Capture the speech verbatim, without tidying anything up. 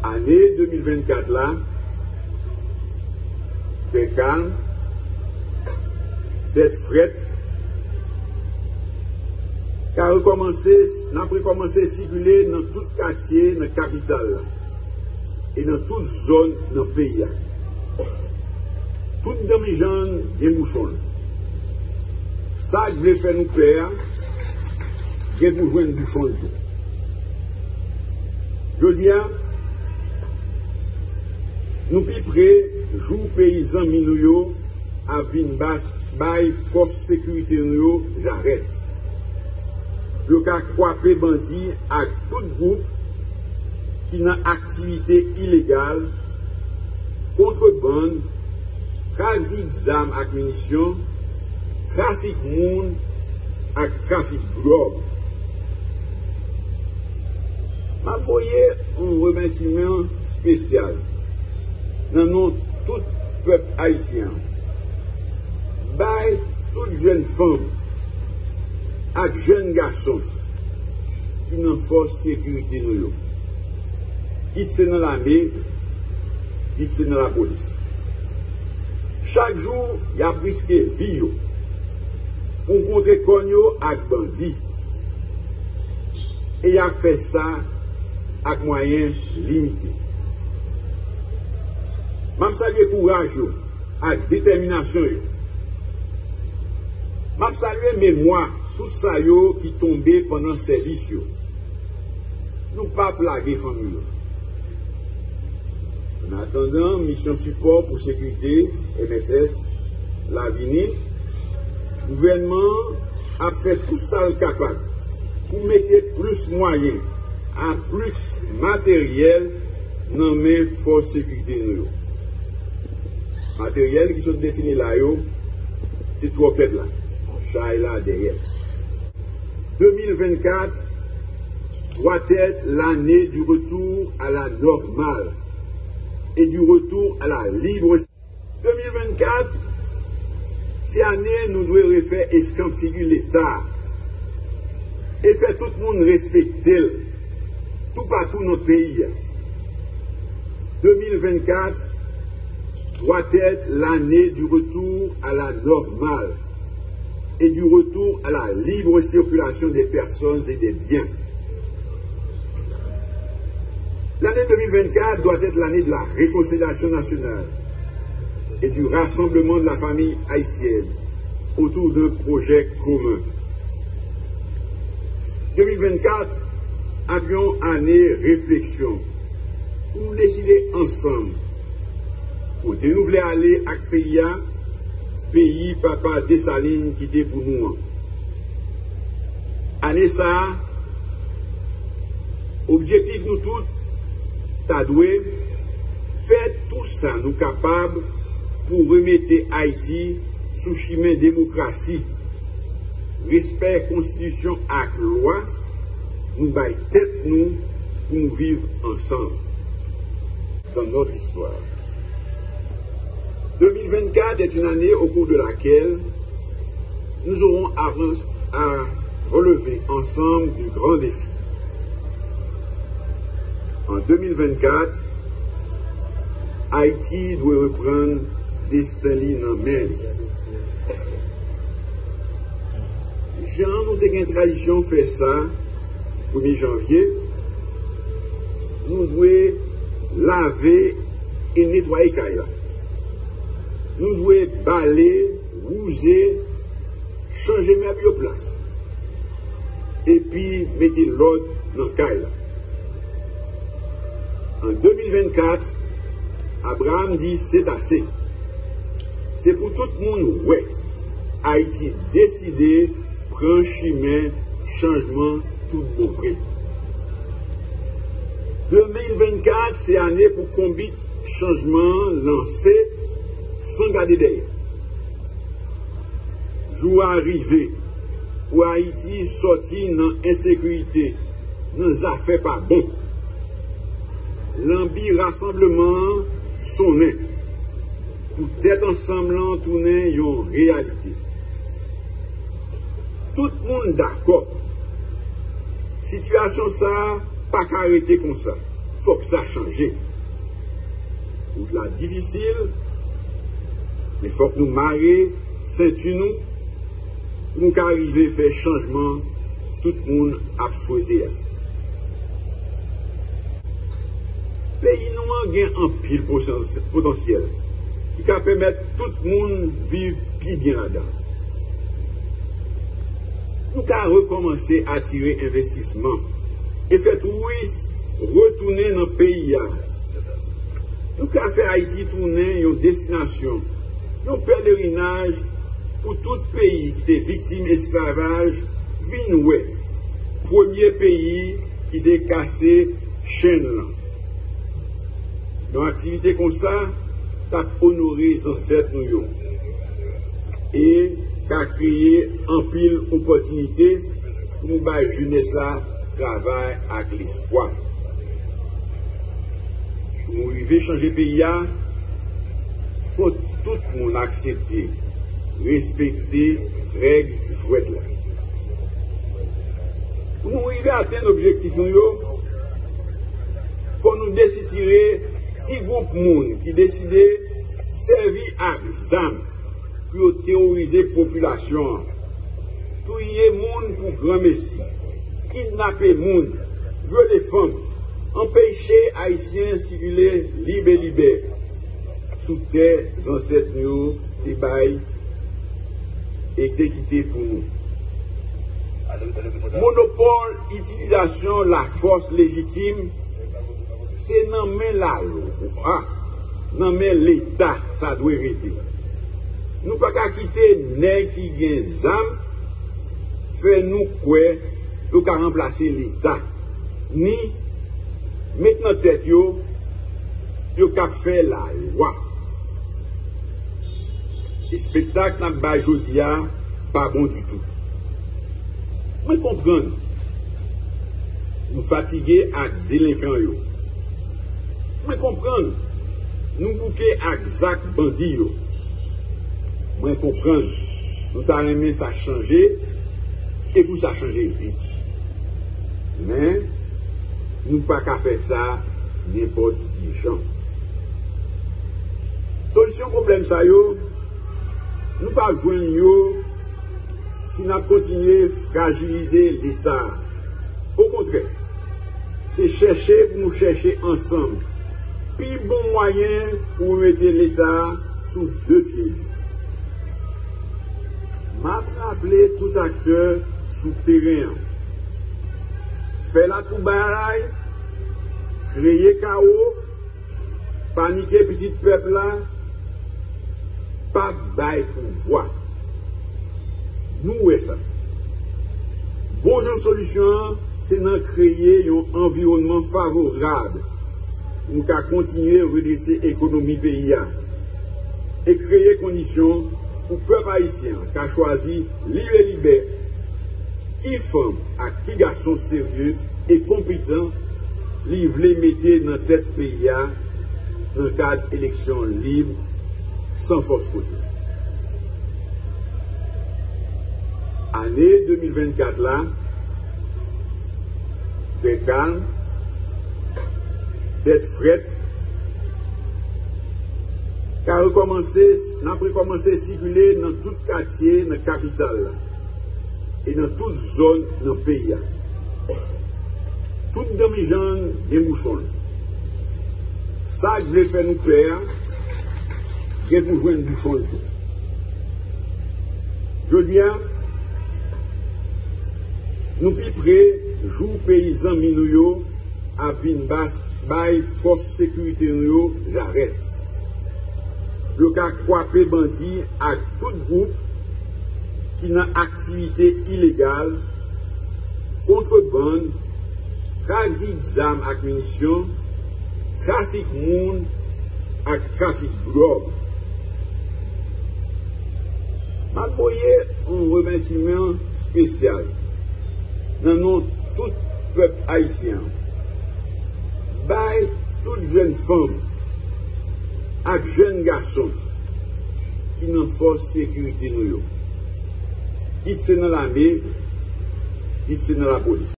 Ane de mil vennkat la, kè kalm, tèt frèt, ka rekòmanse, n ap rekòmanse sikile nan tout katye nan kapital la e nan tout zòn nan peyi a. Tout danmijann gen bouchon l. Sa k vle fè nou pè a, gen pou jwenn bouchon l tou. Jodi a, nou pi pre jou peyi zanmi nou yo ap vin bas bay fòs sekirite nou yo jarèt. Yo ka kwape bandi ak tout gwoup ki nan aktivite ilegal, kontrebann, trafik zam ak minisyon, trafik moun ak trafik dwòg. M ap voye yon remèsiman espesyal nan non tout pèp ayisyen an bay tout jèn fanm ak jèn gason ki nan fòs sekirite nou yo, kit se nan lame, kit se nan lapolis. Chak jou, y ap riske vi yo pou kontre kòn yo ak bandi, e y ap fè sa ak mwayen limite. M ap salye kouraj yo ak detèminasyon yo. M ap salye memwa tout sa yo ki tonbe pandan sèvis yo. Nou p ap lage fanmi yo. An atandan, Misyon Sipò pou Sekirite, M S S, la vini, gouvènman an ap fè tout sa l kapab pou mete plis mwayen ak plis materyèl nan men fòs sekirite nou yo. Materyèl ki sot defini la yo, se twòkèt la, chay la dèyè. De mil vennkat doit être l'année du retour à la normale et du retour à la libre. De mil vennkat, se ane nou dwe refè eskanp figi Leta e fè tout moun respekte l toupatou nan peyi a. De mil vennkat doit être l'année du retour à la normale et du retour à la libre circulation des personnes et des biens. L'année deux mille vingt-quatre doit être l'année de la réconciliation nationale et du rassemblement de la famille haïtienne autour d'un projet commun. De mil vennkat ap yon ane refleksyon pou nou deside ansanm kote nou vle ale ak peyi a, peyi Papa Desalin kite pou nou an. Ane sa a, objektif nou tout ta dwe fè tou sa nou kapab pou remete Ayiti sou chimen demokrasi, respè konstitisyon ak lwa nou bay tèt nou pou nou viv ansanm. Dans notre histoire. Deux mille vingt-quatre est une année au cours de laquelle nous aurons à, à relever ensemble de grands défis. En deux mille vingt-quatre, Ayiti dwe reprann desten li nan men li. Jan nou te gen tradisyon fè sa, premye janvye, nou dwe lave e netwaye kay la. Nou dwe bale, wouze, chanje mèb yo plas, epi mete lòd nan kay la. An de mil vennkat, Abraham di se ase. Se pou tout moun wè Ayiti deside pran chimen chanjman tout bon vre. De mil vennkat se ane pou konbit chanjman an lanse san gade dèyè. Jou a rive pou Ayiti sòti nan ensekirite, nan zafè pa bon. Lanbi rasanbleman an sonnen pou tèt ansanm lan tounen yon reyalite. Tout moun dakò, sitiyasyon sa a pa ka rete konsa. Fòk sa chanje. Wout la difisil, men fòk nou mare senti nou pou nou ka rive fè chanjman tout moun ap swete a. Peyi nou an gen anpil potans-, potansyèl ki ka pèmèt tout moun viv pi byen ladan l. Nou ka rekòmanse atire envestisman e fè touris retounen nan peyi a. Nou ka fè Ayiti tounen yon destinasyon, yon pelerinaj pou tout peyi ki te viktim esklavaj vin wè premye peyi ki te kase chenn lan. Yon aktivite konsa t ap onore zansèt nou yo e ka kreye anpil opòtinite pou nou bay jenès la travay ak lespwa. Pou nou rive chanje peyi a, fò tout moun aksepte, respekte règ jwèt la. Pou nou rive atenn objektif nou yo, fò nou desitire ti gwoup moun ki deside sèvi ak zam pou yo teworize popilasyon an, touye moun pou granmesi, kidnape moun, vyole fanm, anpeche Ayisyen sikile lib e libè sou tè zansèt nou yo te bay e te kite pou nou. Monopòl itilizasyon lafòs lejitim se nan men lalwa, nan men Leta sa dwe rete. Nou pa ka kite nèg ki gen zam fè nou kwè yo ka ranplase Leta, ni met nan tèt yo yo k ap fè lalwa. Espektak n ap bay jodi a pa bon ditou. Mwen konprann nou fatige ak delenkan yo. Mwen konprann nou bouke ak zak bandi yo. Mwen konprann nou ta renmen sa chanje e pou sa chanje vit. Men, nou pa ka fè sa nenpòt ki jan. Solisyon pwoblèm sa yo, nou p ap jwenn yo si n ap kontinye frajilize Leta a. Okontrè, se chèche pou nou chèche ansanm pi bon mwayen pou remete Leta a sou de pye li. M ap raple tout aktè sou teren an, fè latwoubalay, kreye kawo, panike pitit pèp la, pa bay pouvwa. Nou wè sa. Bon jan solisyon an, se nan kreye yon anviwònman favorab pou nou ka kontinye redrese ekonomi peyi a e kreye kondisyon pou pèp ayisyen an ka chwazi lib e libè ki fanm ak ki gason serye e konpetan li vle mete nan tèt peyi a nan kad eleksyon lib, san fòs kote. Ane de mil vennkat la, trè kalm, tèt frèt, ka rekòmanse, n ap rekòmanse sikile nan tout katye nan kapital la e nan tout zòn nan peyi a. Tout danmijann gen bouchon l. Sa k vle fè nou pè a, gen pou jwenn bouchon l tou. Jodi a, nou pi pre jou peyi zanmi nou yo ap vin bas, bay fòs sekirite nou yo jarèt. Yo ka kwape bandi ak tout gwoup ki nan aktivite ilegal, kontrebann, trafik zam ak minisyon, trafik moun ak trafik dwòg. M ap voye yon remèsiman espesyal nan non tout pèp ayisyen an, bay tout jèn fanm ak jèn gason ki nan fòs sekirite nou yo, kit se nan lame, kit se nan lapolis.